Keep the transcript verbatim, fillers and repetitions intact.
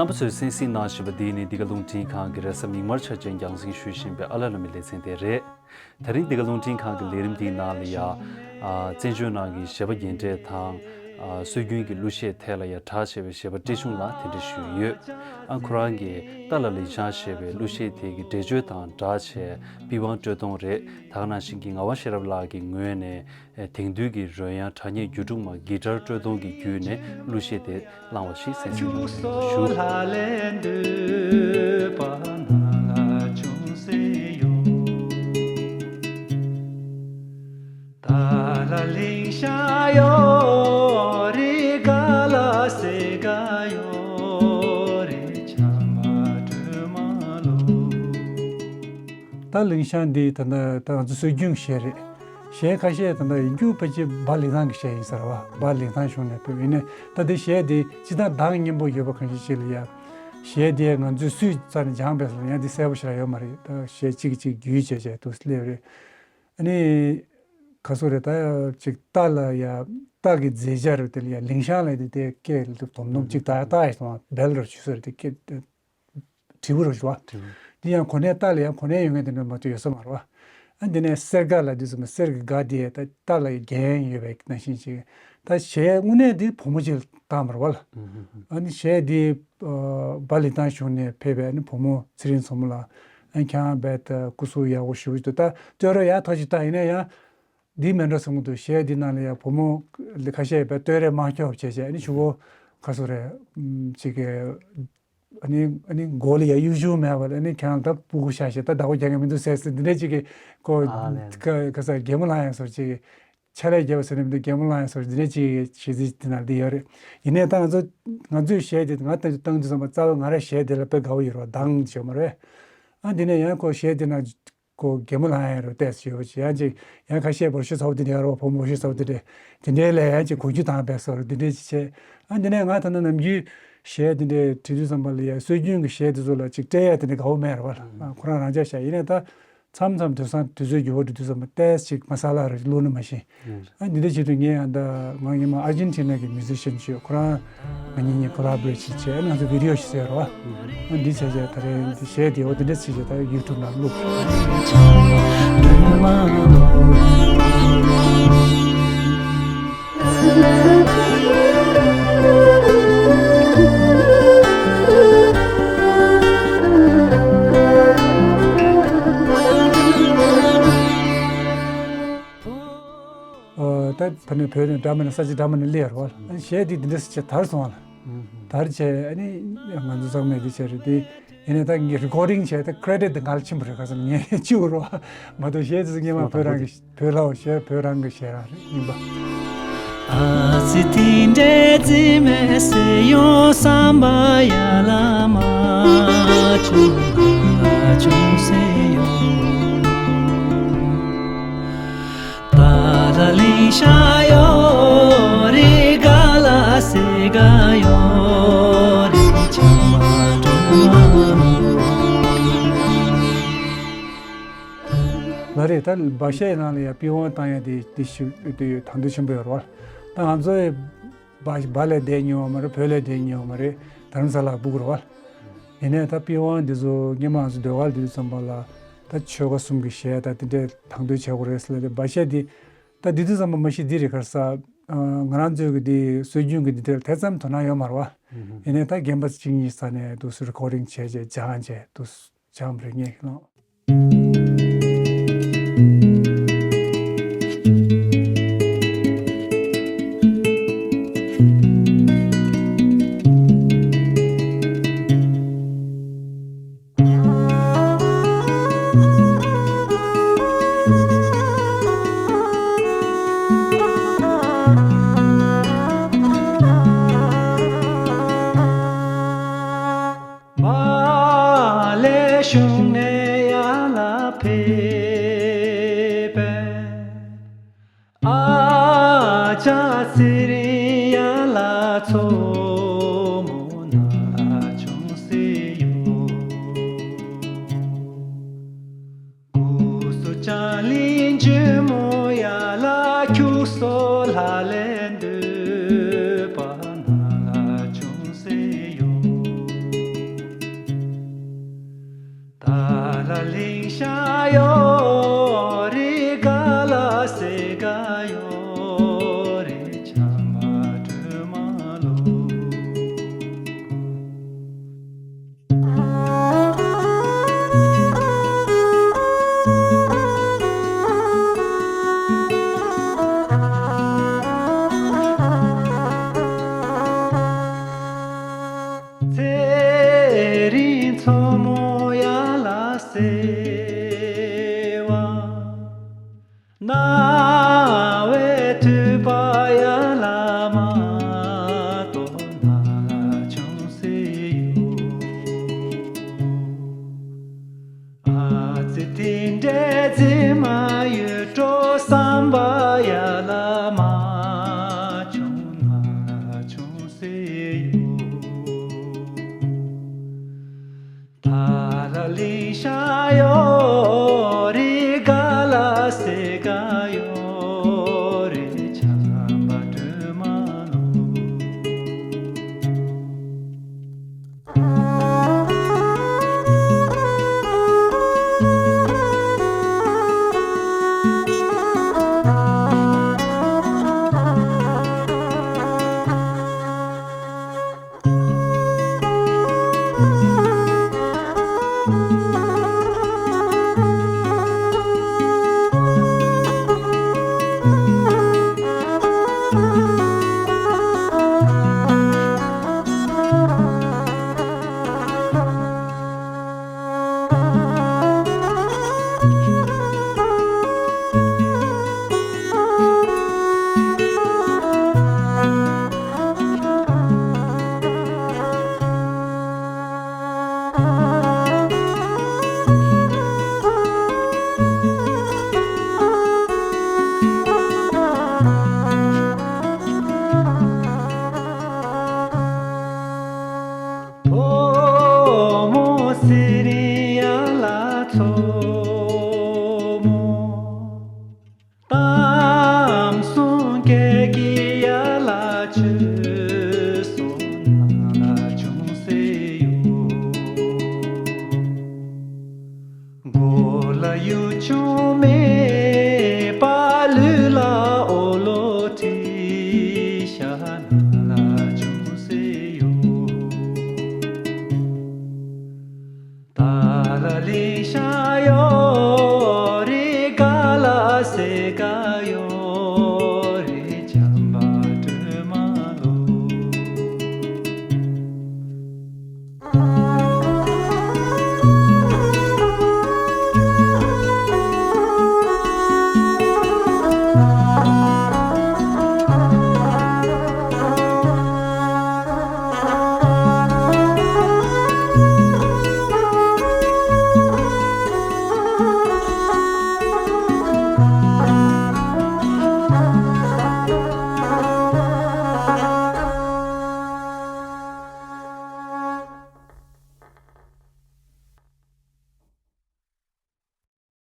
ཚོས་གསན་གཟིགས་གནང་བཞིན་པ་འདི་ནི་འདི་ག་རླུང་འཕྲིན་ཁང་གི་རེས་གཟའ་མིག་དམར་ཆ་ཅན་རྒྱང་སྲིང་ཞུ་བཞིན་པའི་ཨ་ལ་ལ་མི་ལེ་ཚན་དེ་རེད། དེ་རིང་འདི་ག་རླུང་འཕྲིན་ཁང་གི་ལས་རིམ་འདིའི་ནང་ལ་ཡ། ཨ། བཙན་བྱོལ་ནང་གི་གཞས་པ་རྒན་གྲས་དང་། ཨ། སྲོལ་རྒྱུན་གྱི་གླུ་གཞས་ཐད་ལ་ཡ་གྲགས་ཆེ་བའི་གཞས་པ་བཀྲས་ཆུང་ལགས་དེ་འདྲ་ཞུས་ཡོད། ཨ། ཁོ་རང་གིས་རྟ་ལ་ལིང་ཤང་ཞེས་པའི་གླུ་གཞས་དེ་གི་འགྲེལ་བརྗོད་དང་སྦྲགས་བྱས་པི་ཝང་སྤྲོད་གཏོང་རེད། ད་ག་ནང་བཞིན་གྱི་ངག་དབང་ཤེས་རབ་ལགས་ཀྱི་ངོས་ནས། ཨེ། དེང་དུས་ཀྱི་རོལ་དབྱངས་གྲགས་ཉེ་རྒྱུད་དྲུག་མ་གི་ཊར་དཀྲོལ་གཏོང་གི་བརྒྱུད་ནས་གླུ་གཞས་དེ་བླངས་པ་ཞིག་གསན་གཟིགས་གནང་ཞུ། རྟ་ལིང་ཤང་འདི་ད་ལྟ་ད་ང་ཚོ་སྲོལ་རྒྱུན་གྱི་གཞས་རེད། གཞས་ཁ་ཤས་ད་ལྟ་ཡིན་རྒྱུ་ཕལ་ཆེར་འབའ་ལི་ཐང་གི་གཞས་ཡིན་ས་རེད་བ། འབའ་ལི་ཐང་གཞུང་ནས་ཕེབས། ཡིན་ནའི་ད་ལྟའི་གཞས་འདི་སྤྱིར་བཏང་གདངས་སྙན་པོ་ཡོད་པ་གང་ཞིག་ཅིག་ལ་ཡ། གཞས་འདི་ང་ཚོས་སུས་རྩ་ནས་སྦྱངས་པས་ཟེར་ན་ཡང་འདི་གསལ་པོ་ཞེ་དྲག་ཡོད་མ་རེད། ད་གཞས་གཅིག་གིས་གཅིག་བརྒྱུད་བྱས་བྱས་འདུག་སླེབས་རེད། ཨ་ནི། ག་སོ་རེད། ད་ཅིག་རྟ་ལ་ཡ། རྟ་གི་མཛེས་ཆ་རེད། དེ་ལ་ཡ་ལིང་ཤང་ལ་དེ་དེ་སྐད་ལ་སྡོམ་སྡོམ་ཅིག་ད་ད་ཡ་སོང་བ་བེལ་རོ་ཆུ་སོ་རེད་དེ་སྐད། དྲིལ་བུ་རུ་ཞུ་བ། དྲིལ་བུ། འདི་ཡང་གོ་གནས་རྟ་ལ་ཡང་གོ་གནས་ཡོད་མཁན་དེ་འདྲ་མ་གཏོགས་ཡོད་ས་མ་རེད་བ། ཨ་འདི་ནས་གསེར་སྒ་ལ་འདི་ཚོ་མ་གསེར་གྱི་སྒ་འདི་ད་རྟ་ལ་རྒྱན་ཡོད་པའི་ནང་བཞིན་ཅིག་ད་གཞས་དངོས་གནས་འདི་བུ་མོ་ཅིག་བཏང་བ་རེད་བ་ལ། ཨ་ནི་གཞས་འདི་འབའ་ལི་ཐང་གཞུང་ནས་ཕེབས་པའི་ཨ་ནི་བུ་མོ་ཚེ་རིང་མཚོ་མོ་ལགས་ཨ་ནི་ཁྱེད་རང་རྦད་དེ་སྐུ་གཟུགས་ཡག་པོ་ཞེ་པོ་ཅིག་འདུག་ད་བསྟོད་ར་ཡག་ཐག་ཅིག་བཏང་། ཡིན་ན་ཡང་འདི་མེད་འགྲོ་བསམ་གྱི་འདུག་གཞས་འདི་ནང་ལ་ཡང་བུ་མོ་ཁ་ཤས་རྦད་བསྟོད་རས་མ་ཁྱོག་བྱས་བྱས་ཨ་ནི་ཞུ་གོ་ག་སོ་རེད། ཅིག་གི་ཨ་ནི་ཨ་ནི་མགོ་ལ་ཡ་གཡུ་བྱུར་མེད་པ་ལ་ཨ་ནི་ཁྱེད་རང་ད་སྤུ་གུ་ཤ་ཤེ་ད་བདག་པོ་རྒྱག་མཁན་མི་འདུག་ཟེར་ཟེར་འདི་འདྲ་ཅིག་གི་ཀོ་ཨ་ལས། ཀ་ཀ་ས་གད་མོ་ལངས་ཡ་སོར་ཅིག་ཆ་ལས་རྒྱབ་པ་ཟེར་ནས་མི་འདུག་གད་མོ་ལངས་ཡ་སོར་འདི་འདྲ་ཅིག་གི་གཞས་ཚིག་དེ་ན་འདི་ཡོད་རེད། ཡིན་ནའི་ད་ང་ཚོ་ང་ཚོས་གཞས་དེ་ང་ལྟ་ཅིག་བཏང་དུས་ཙམ་པ་རྩ་བ་ང་ར་གཞས་དེ་ལ་དཔེ་དགའ་བོ་ཡོད་རེད་བ། དང་ཅིག་ཡོད་མ་རེད། ཨ་འདི་ནས་ཡང་ཁོ་གཞས་དེ་ན། ཁོ་གད་མོ་ལངས་ཡ་རུ་བལྟས་སུ་ཡོད་ཅེས་ཡང་ཅིག་ཡང་ཁ་ཤས་འབོར་ཤོག་ཚ་བོ་དེ་འདྲ་ཡོད་རེད་བ། བུ་མོ་འབོར་ཤོག་ཚ་བོ་དེ་འདྲ་དེ་འདྲའི་ལས་ཡང་ཅིག་གོ་རྒྱུ་དང་བས་སོར་དེ་འདྲའི་ཅིག་བྱས། ཨ་འདི་ནས་ང་ད་ནི་ནམ་རྒྱུན་གཞས་དེ་འདྲའི་བྲིས་དུས་ཙམ་པ་ལ་ཡ་སྲོལ་རྒྱུན་གྱི་གཞས་དེ་ཚོ་ལ་ཅིག་སྤྲད་ཡ་དེ་འདྲ་དགའ་བོ་མེད་རེད་བ་ལ། ཁོ་རང་རང་འཇགས་བཞག་ཡིན་ནའི་ད་མཚམས་མཚམས་དུས་སང་དུས་ཚོད་འགྱུར་བ་འགྲོ་དུས་ཙམ་པ་ཏོག་ཙམ་ཅིག་མ་ས་ལ་རུ་བླུགས་ན་མ་ཤེས། ཨ་འདི་འདྲ་བྱེད་དུས་ངས་ཡང་ད་ང་ཉི་མ་ཨར་ཇེན་ཊི་ན་གི་མིའུ་ཟི་ཤན་ཅིག་ཡོད། ཁོ་རང་ང་གཉིས་གཉིས་ཀོ་ལ་བོ་རེ་ཊི་བྱེད་བྱས་ང་ཚོ་བི་ཌི་ཡོ་ཞིག་བཟོས་རོགས། ཨ་འདི་བྱས་བྱས་ད་རེས་འདི་གཞས་འདི་འོ་འདི་འདྲ་བྱས་བྱས་ད་ཡུ་ཊུབ་ནང་བླུགས། ཨོ། ད་ཕ་ནས་བོད་ནས་འདྲ་མ་ནས་ས་ཆ་འདྲ་མ་ནས་སླེབས་རོགས། ཨ་གཞས་འདི་འདི་འདྲ་ཞིག་བྱས་དར་སོང་བ་ལ། དར་བྱས་ཨ་ནི་ང་ཚོ་ཚང་མས་འདི་བྱས་རེད་དེ། ཡིན་ནའི་ད་ངས་རི་ཀོར་ཌིང་བྱས་ད་ཀེ་རེ་ཌིཊ་འདི་ང་ལ་ཕྱིན་པ་རེད། ཁ་སང་ངས་བཅུག་རོགས་མ་གཏོགས་གཞས་འདི་ཚོ་སྔོན་མ་བོད་རང་གི་བོད་ལ་བོད་རང་གི་གཞས་རང་རེད་རྙིང་པ། ཨ་ཙི་དེ་འདྲའི་རྩིས་མེད་སེ་ཡོང་བསམ་པ་ཡ་ལ་མ་བྱུང་ང་ལ་བྱུང་སེ་ཡོང་། ད་ལ་ལིང་ཤ་ཡོ་རི་ག་ལ་སེ་ག་ཡོ་རི་ཆམ་པ་དུ་མ། ལ་རེད། ད་སྦ་བཞེད་ནང་ལ་ཡང་པི་ཝང་བཏང་ཡ་དེ་དེ་ཞིག་དེ་དང་དུ་ཆེན་པོ་ཡོད་རེད་བ། ད་ང་ཚོ་སྦ་སྦ་ལས་བསྡད་མྱོང་བ་མ་རེད། བོད་ལས་བསྡད་མྱོང་བ་མ་རེད། དྷ་རམ་ས་ལ་སྦུག་རེད་བ། ཡིན་ནའི་ད་པི་ཝང་འདི་ཚོ་སྔོན་མ་ང་ཚོ་ཟློས་གར་འདི་ཚོ་ཙམ་པ་ལ་ད་ཆོལ་ཁ་གསུམ་གྱི་གཞས་ད་དེ་འདྲས་དང་དུ་བྱེད་དགོས་རེད་ཟེར་ལ་དེ་སྦ་བཞེད་འདི་ད་འདི་དུས་ཙམ་པ་མ་གཞི་འདི་རེད་ག་རེ་ཟེར། ང་རང་ཚོའི་གི་འདི་སྲོལ་རྒྱུན་གྱི་འདི་འདྲས་དེ་ཙམ་དོ་སྣང་ཡོད་མ་རེད་བ། ཡིན་ནའི་ད་རྒན་པ་གཅིག་གཉིས་ས་ནས་འདུག་སེ་རི་ཀོར་ཌིང་བྱས་བྱས་སྦྱངས་བྱས་འདུག་སྦྱངས་པ་རེད་ངས་ལོ། མ་ལེ་གཞུང་ནས་ཡར་ལ་ཕེབས་པའི་ཨ་ཅག་ཚེ་རིང་ཡར་ལ་མཚོ་མོ་ན་ཆུང་སེ་ཡོད། སྐུ་གཟུགས་ལྕང་གླིང་ལྗིད་མོ་ཡར་ལ་ཁྱུག་སོ་ལ་ལས་འདོད་པ་ན་ལ་ཆུང་སེ་ཡོད། ཤ་ཡོད་རེད་ག་ལ་སེ་ག་ཡོད་རེད་ཆམ་པ་དྲི་མ་ལོ། ཚེ་རིང་མཚོ་མོ་ཡ་ལ་སེ་བ། རྣ་བའི་ཐོས་པ་ཡ་ལ་མ་གཏོགས་ན་ཆུང་སེ་ཡོད། ཨ་ཙི་དེ་འདྲའི་རྫི་མ་ཡོད་འགྲོ་བསམ་པ་ཡ་ལ་མ་བྱུང་ན་ཆུང་སེ་ཡོད། ད་ལ་ལི་ཤ་ཡོད་རེད་ག་ལ་སེ་ག་ཡོད་རེད་ཆམ་པ་དྲི་མ་ལོ། ཕོ་མོ་སེ་རི་ཡ་ལ་མཚོ་མོ། གཏམ་གསུང་སྐད་ཀྱི་ཡ་ལ་ཆུ་སོ་ན་ལ་ཅུང་ཟད་ཡོད། མགོ་ལ་གཡུ་ཆུང་མེད་པ་ལུས་ལ་འོ་ལོ་དྲི་ཤ་ན་ལ་ཅུང་ཟད་ཡོད། ད་ལ་ལི་ཤ་ཡོད་རེད་ག་ལ་སེ་ག་ཡོད།